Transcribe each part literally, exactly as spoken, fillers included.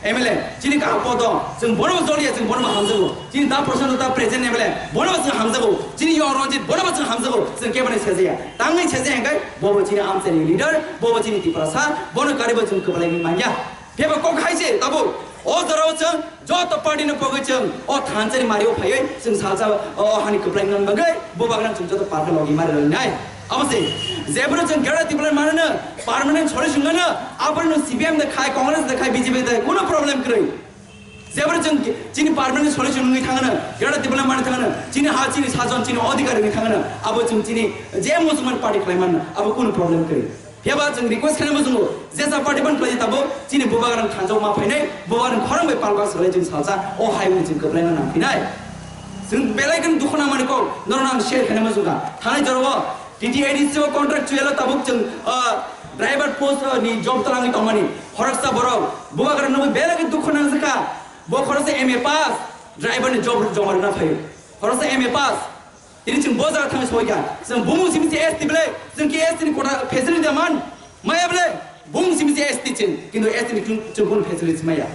M L A, chini kaham poto, chwng bono bo joliya, chwng bono bo hamjago. Chini da Prashanto da present M L A, bono bo chwng hamjago. Chini Yo Ranjit, bono bo chwng hamjago. Chwng keboni sejaya. Tangwi sejaya hwnkhe, bobo chini amchaini leader, bobo chini Tiprasa, bono karibo chwng kwblaini manya. Phiyaba kok hai se, tabuk. O jorao chwng joto party no pogwi chwng o thansa ni mario phaiwi chwng salsa o hani kwplai nang bagwi bubagrang chwng joto party logi mari rwnai. Abo se, jebro chwng Greater Tipraland manano permanent solution nano, abo no C P M da khai, Congress da khai, B J P da khai, kuno problem kwrwi. Jebro chwng chini permanent solution wngwi thangano, Greater Tipraland mani thangano, chini ha, chini sajon, chini odhikar wngwi thangano, abo chwng chini je musulman party khlai manno, abo kuno problem kwrwi. Phiyaba chwng request khainai muchungo, jesa party ban khlai tabuk chini bubagrang thansa ma phainai, bubagrang khorang bai palbak salai chwng salsa, o hai wngwi chwng kwplaina nang phinai. Chwng belai kheno dukhu nangmani kok, norok ang share khainai muchungkha. Thanai jorao T T A D C o contractual o tabuk chwng, ah, driver post, ah, ni job twlangwi tongmani. Khoroksa borok bubagrang nugwi belai khe dukhu nangjakha. Bo khoroksa M A pass, driver ni job joma rwna phaio. Khoroksa M A pass, tini chwng bo jaga thangwi soi kha. Chwng bumung simi se S T bwle, chwng ki S T ni quota facility da man? Maya bwle, bumung simi se S T chwng, kintu S T ni chwng, chwng kun facility maya.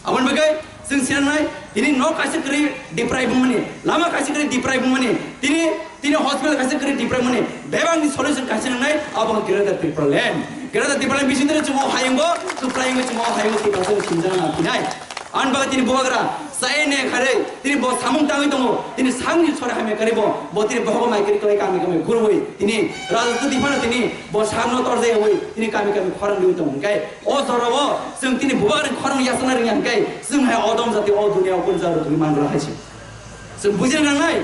Aboni bagwi chwng sinanai, tini nok kaisa kwrwi deprive wngmani, lama kaisa kwrwi deprive wngmani, tini, tini hospital kaisa kwrwi deprive wngmani, bebak ni solution kaisa nangnai, abo wngkha Greater Tipraland. Greater Tipraland bising tini chwng o hayungo, chwng playungo, chwng o hayungo, Tiprasa sinjana nang phinai. Ani bagwi tini bubagra, chaya neng kharwi, tini bo samung tangwi tongo, tini sakni sori hamya kharwi bo, bo tini bohogo mai kari kwlai kami kami gurwi, tini rajotwti phano tini bo sakno torjaiwi, tini kami kami khorang riwi tongo. Hwnkhe o jorao chwng tini bubagrani khorang yasana rwngya hwnkhe, chwng hai odom jati o duniya o kunu jagao tongwi mangra hai se. Chwng bujina nangnai,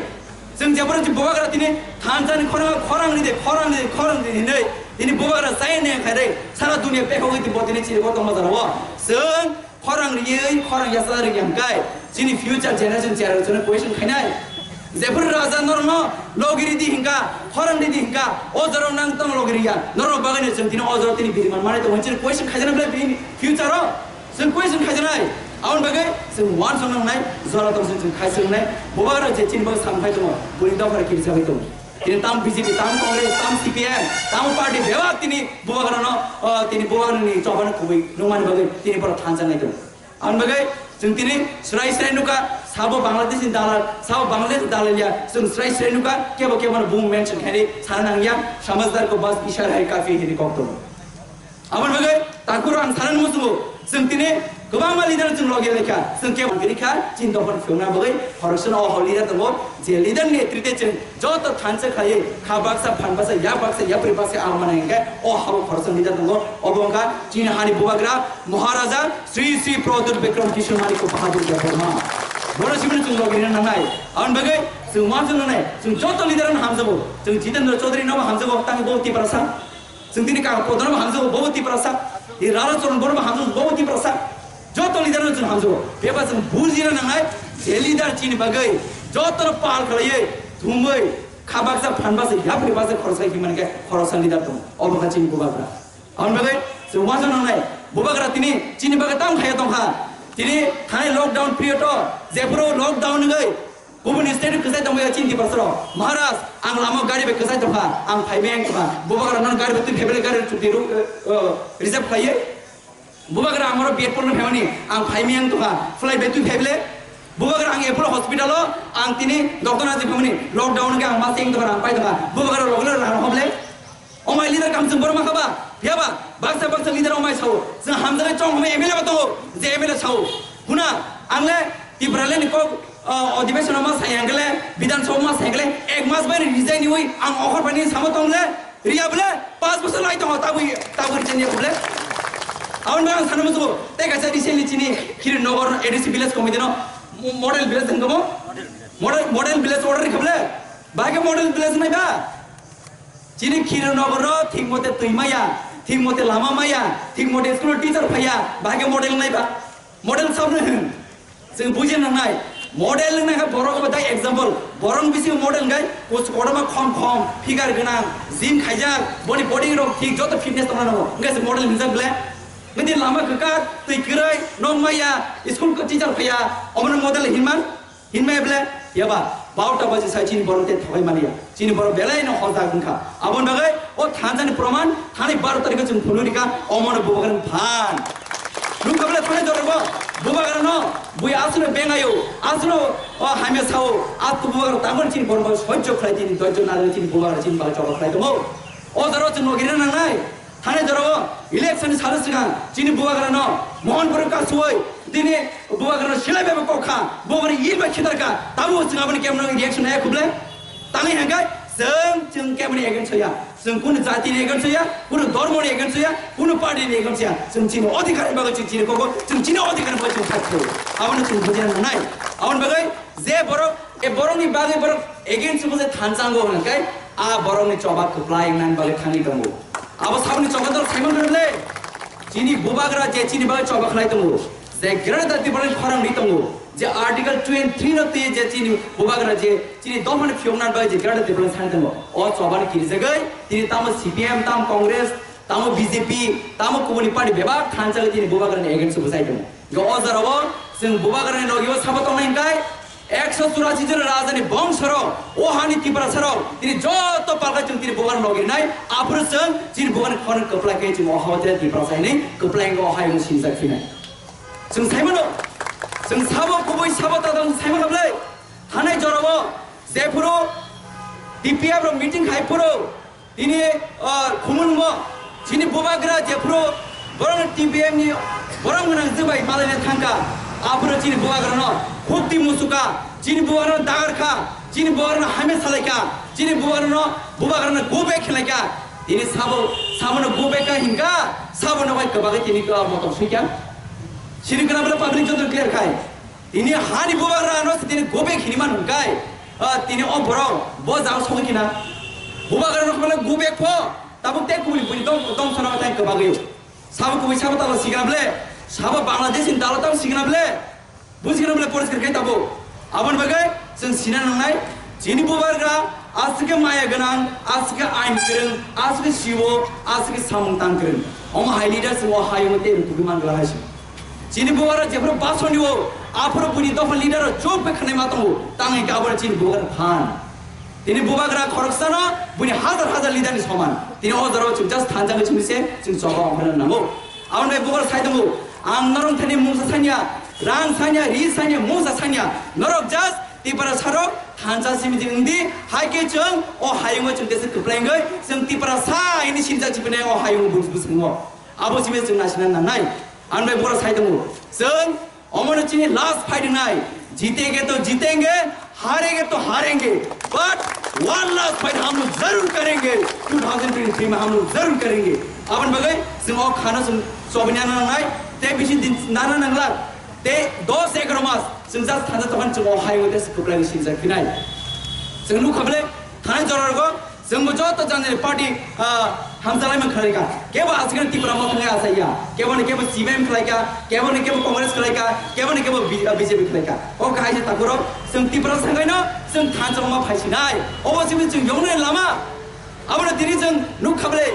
chwng jeboro chwng bubagra tini thansani khorang, khorang ride, khorang ride, khorang ride hinwi, tini bubagra chaya neng kharwi, sara duniya pekhogwi tini bo tini chirigo tongma jorao. Chwng khorang riwi khorang yasala rwngya hwnkhe chini future generation chwrairokno question khainai. Jephuru raja norokno logi ridi hwnkha, khorang ridi hwnkha, o jorao nang tong logi riya, norok bagwino chwng tini o jorao tini biriman manwi tongo, chini question khaijana bwle bini future o chwng question khaijanai. Aboni bagwi chwng uansuk nangnai, jora tong chwng khaiswk nangnai, bubagra je chini bagwi samung khai tongo, buini dophani kiri chagwi tongo. Tini tam B J P, tam Congress, tam C P M, tam party bebak tini bubagrano, o, tini bubagrani chobano kubui nungmani bagwi tini borok thansa nai tongo. Aboni bagwi chwng tini srai srai nukha, sabo Bangladesh ni dalal, sabo Bangladesh ni dalal ya, chwng srai srai nukha, kebo kebo no bung mention khainai sana nangya, samajhdar ko bas ishara hai kafi hinwi kok tongo. Aboni bagwi takuro ang sanani muchungo, chwng tini kwbangma leader chwng logi laikha, chwng kebo giri kha, chini dophani phiyokna bagwi khoroksa no o leader tongo, je leader ni netrite chwng joto thansa khlaiwi kha baksa, phan baksa, yak baksa, yapri baksa ang mane hwnkhe o habo khoroksa leader tongo, obo wngkha chini hani bubagra Maharaja Sri Sri Pradyut Bikram Kishore Manikya Bahadur Debbarma. Bono sibini chwng logi rina nangnai, aboni bagwi chwng uansuk nangnai, chwng joto leader no hamjago, chwng Jitendra Chaudhary no hamjago, tang bo Tiprasa. Chwng tini kaka Podorma hamjago, bobo Tiprasa. Tini Rala Charan Borma hamjago, bobo Tiprasa. Joto leader no chwng hamjago. Beba chwng bujina nangnai, je leader chini bagwi joto no pal khlaiwi, thumwi, kha baksa, phan baksa, yapri baksa, khoroksa himani khe khoroksa leader tongo. Obo kha chini bubagra. Aboni bagwi chwng uansuk nangnai, bubagra tini chini bagwi tam khaiya tongkha. Tini thanai lockdown period o, jephuru lockdown wngwi, kubuni state kwchai tongmaya chini Tiprasa rok. Maharaj, ang lama gari bai kwchai tongkha, ang phaimaya wng tongkha. Bubagra nono gari bai twi phaibele gari chukti ru-, eh, eh, reserve khlaiwi. Bubagra ang oro Bedpur no phaimani, ang phaimaya wng tongkha. Flight bai twi phaibele. Bubagra ang Apollo hospital o, ang tini doctor naji phaimani, lockdown wngkhe ang masa wng tongkha, ang pai tongkha. Bubagra logi logi rang hobole. Omai leader kamchwng borok mankha ba? Phiyaba baksa baksa leader omai sao. Chwng hamjaknai chong hwnwi M L A bo tongo, je M L A sao. Huna, ang le Tipraland ni kok, ah, odhibeshon ma sai ang le, Bidhan Sabha ma sai ang le, ek mas bai resign niwi ang okhor bai ni samo tong le, riya bole, pas bosor lai tongo, tabwi, tabwi resign niya bole. Aboni bagwi ang sana musugo, tei kaisa recently chini Kiran Nagar A D C village committee no mo-, model village hwnwi mo? Model, model village order rikha bole. Bahai khe model village wngnai ba? Chini Kiran Nagar o thik mote twi maya, thik mote lama maya, thik mote school teacher phaiya, bahai khe model wngnai ba? Model sabno hwn. Chwng buji nangnai. Model wngnai khe borok bai example. Borok bisi model wngkhe kus kotorma khom khom, figure gwnang, gym khaijak, boni body rok thik joto fitness tongna nango. Wngkhe se model hinjak ble. Bini lama kwkar, twi kwrwi, nok maya, school teacher phaiya, omono model hinman. Hinmaya ble, yaba, barota baji sai chini borok tei thokai maliya. Chini borok belai no hojak wngkha. Aboni bagwi o thansa ni proman thani baro tarikh o chwng phunuk rikha, omono bubagrang phan. Nukha ble thani jorok bo, Bui aswkno bengaio, aswkno, o, hamya sao, a bubagra tabukno chini borok bai sojjo khlai tini, doijo narwk chini bubagra chini bagwi choba khlai tongo. O jorao chwng nogirina nangnai, thani jorao election ni salo swkang chini bubagrano Mohan Puruk kasuoi tini bubagrano silai bai kokha, bubagra yin bai khitarkha, tabuk chwng aboni kemno reaction nai khuble? Tangwi hangkai chwng, chwng kemni against ya. Chwng kunu jati ni against ya, kunu dhormo ni against ya, kunu party ni against ya. Chwng chini odhikar ni bagwi chwng chini koko, chwng chini odhikar ni bagwi chwng fight khlaio. Abono chwng bujina nangnai. Aboni bagwi je borok, e borok ni bagwi borok against bo je thansa ango hwnka khe, a borok ni choba kwplai wngna ni bagwi thangwi tongo. Abo saboni choba dol saimon rwle. Chini bubagra je chini bagwi choba khlai tongo. Je Greater Tipraland khorang ri tongo. Je Article twenty-three no twi je chini bubagra je chini dophani phiyokna bagwi je Greater Tipraland sai tongo. O chobani kirijagwi tini tamo C P M, tamo Congress, tamo B J P, tamo kubuni party bebak thansa tini bubagrani against o bwsai tongo. Ga o jora o chwng bubagrani logi o sabo tongnai hwnkhe ekso churasi jon rajani bongsorok, o hani Tiprasarok, tini joto palka chwng tini bubagrani logi rinai, aphuru chwng chini bubagrani khorang kwplai khe chwng o hao tei Tiprasa hinwi kwplai wngkha o hayung sinijak phinai. Chwng saimano, chwng sabo kubui sabo tadang saimano ble. Thanai jorao jephuru T P F rok meeting khai phuru tini, ah, khumulmo chini bubagra jephuru borok T P F ni borok gwnang jwbai malaina thangkha. Aphuru chini bubagrano khukti musuka, chini bubagrano dagarkha, chini bubagrano hamya salaikha, chini bubagrano, bubagrano go back khelaikha. Tini sabo, sabono go back kha hinka, sabono bai kwbagwi tini kwbangma tong sui kha. Sini kwna bwla public joto clear khai. Tini hani bubagra ano tini go back hini man hwnkai. Ah, tini o borok bo jang songwi khina. Bubagra no khobale go back pho. Tabuk te kubui bui dong dong sana tai kwbagwi. Sabo kubui sabo talo signa ble. Sabo Bangladesh ni dalo talo signa ble. Buji kheno bole poriskar khai tabo. Aboni bagwi chwng sina nangnai, chini bubagra aswk khe maya gwnang, aswk khe ain kwrwng, aswk khe siwo, aswk khe samung tang kwrwng. Omo hai leader chwng o hayung tei rwtugwi man glak hai se. Chini bubagra jephuru basoni o, aphuru buini dopha leader rok chuk bai khnai ma tongo, tang hwnkhe abo chini bubagra phan. Tini bubagra khoroksano buini hajar hajar leader ni soman. Tini o jorao chwng just thansa ni chwngni se chwng choba ongkhorna nango. Aboni bai bubagra sai tongo, "Ang norok thani mungsa sanya, rang sanya, ri sanya, mungsa sanya. Norok just Tiprasarok thansa simi jing di, hai khe chwng o hayungo chwng tesa kwplai wngwi chwng Tiprasa hini sinijak chipinai o hayungo bus bus wngo." Abo simi chwng nasina nangnai. Aboni bai bubagra sai tongo, chwng Omono chini last fight wngnai. Jitenge to jitenge, harenge to harenge. But one last fight hum log zarur karenge. Two thousand twenty-three mein hum log zarur karenge. Aboni bagwi chwng o khano chwng chobani nana nangnai. Tei bisi din nana nangla. Tei dos egaro mas chwng just thansa tokhan chwng o hayung tei kwplai sinijak phinai. Chwng nukha bwle thanai jorargo Chwngbo joto janani party, ah, hamjalaimung khlaikha. Kebo aswkno Tipra Motha wngwi achaiya. Keboni kebo C P I M khlaikha, keboni kebo Congress khlaikha, keboni kebo B-, ah, B J P khlaikha. O kahai se takhurok, chwng Tipra sangkaino, chwng thansa wngma phaisinai. Obo simi chwng yoknai lama. Abono tini chwng nukha bwle,